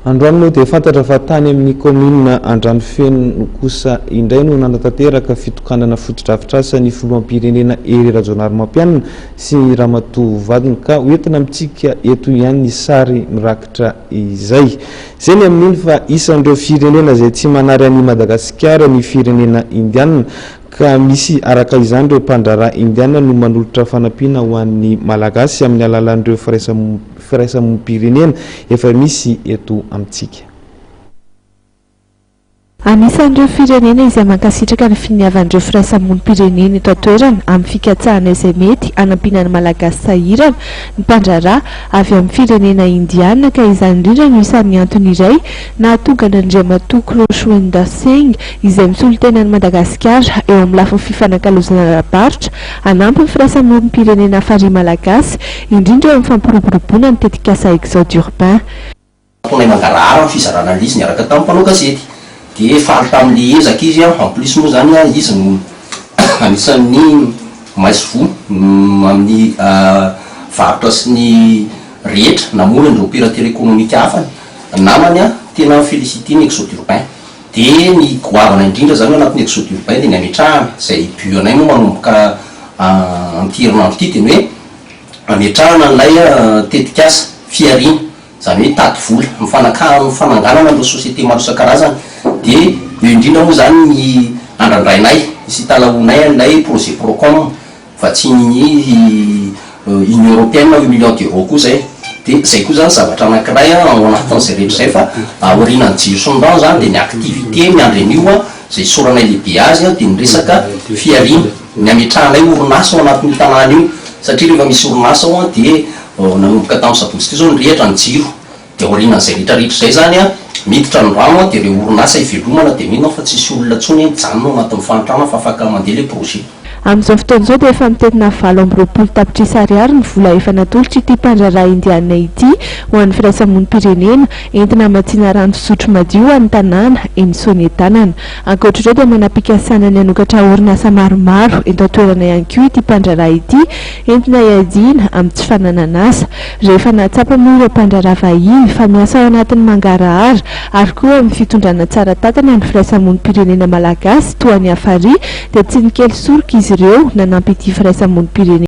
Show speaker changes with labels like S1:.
S1: Androany moa dia fantatra fa tany amin'ny kaominina Andranofeno kosa indray no nanatanteraka fitokanana fotodrafitrasa ny filoham-pirenena Hery Rajaonarimampianina sy ramatoa vadiny ka hoentina amintsika eto ihany ny sary mirakitra izay. Izay ny amin'iny fa isan'ireo firenena izay tsy manary an'i Madagasikara ny firenena indianina ka misy araka izany ireo mpandraharaha indianina no manolotra fanampiana ho an'ny Malagasy amin'ny alalan'ireo firaisamonim-pirenena efa misy eto amintsika.
S2: Anisan'ireo firenena izay mankasitraka ny finiavan'ireo firaisamonim-pirenena eto an-toerana amin'ny fikatsahana izay mety hanampiana ny Malagasy sahirana ny mpandraharaha avy amin'ny firenena Indiana ka izany indrindra no isan'ny antony iray nahatonga an'Andriamatoa Kroshwenda Singh izay misolo tena an'i Madagasikara eo amin'ny lafiny fifanakalozana ara-barotra hanampy ny firaisamonim-pirenena Hafari Malagasy indrindra eo amin'ny fampiroboroboana ny tetikasa Exode Urbain.
S3: Nataonay mangarahara ny fizarana an'ilay izy niaraka tamin'ny mpanao gazety. Dia faly tamin'ilay ezaka izy an, en plus moa izany an, izy no anisan'ny maisy voa amin'ny varotra sy ny rehetra namory an'ireo opérateur économique hafa namany an, tena mi-féliciter ny Exode Urbain. Dia ny goavana indrindra izany ao anatin'ny Exode Urbain dia ny hametrahana, izay but anay moa manomboka amin'ity herinandro ity dia ny hoe hametrahana an'ilay tetikasa fihariana. Izany hoe hitady vola, mifanakalo amin'ny fananganana ireo société maro isan-karazany. Dia eo indrindra moa izany ny andrandrainay sy italahoanay an'ilay projet Procom, vatsian'ny Union Européenne huit millions d'euros koa izay. Dia izay koa izany zavatra anankiray ao anatin'izay rehetra izay fa aorianan'ny jiro sy ny rano izany dia ny activité miandry an'io izay isaoranay lehibe azy dia ny resaka fihariana, ny hametrahanay orinasa ao anatin'io tanàna io satria rehefa misy orinasa ao dia Vao nanomboka tamin'ny sabotsy teo izao nirehitra ny jiro, dia aorianan'izay rehetra rehetra izay izany an, miditra ny rano an, dia ireo orinasa ivelomana dia mino aho fa tsisy olona intsony mijanona ao anatin'ny fahantrana fa afaka mandeha ilay projet.
S2: Amin'izao fotoana izao dia efa mitentina 28 tapitrisa ariary ny vola efa natolotr'ity mpandraharaha indiana ity ho an'ny firaisamonim-pirenena entina hamatsiana rano fisotro madio ho an'ny tanàna eny Soaniertanana. Ankoatra ireo dia manam-pikasana ny hanokatra orinasa maromaro eto an-toerana ihany koa ity mpandraharaha ity entina hiadiana amin'ny tsy fananan'asa. Rehefa nahatsapa moa ireo mpandraharaha vahiny fa miasa ao anatin'ny mangarahara ary koa amin'ny fitondrana tsara tantana ny firaisamonim-pirenena malagasy toa an'i Hafari dia tsy nikely soroka izy ireo nanampy ity firaisamonim-pirenena.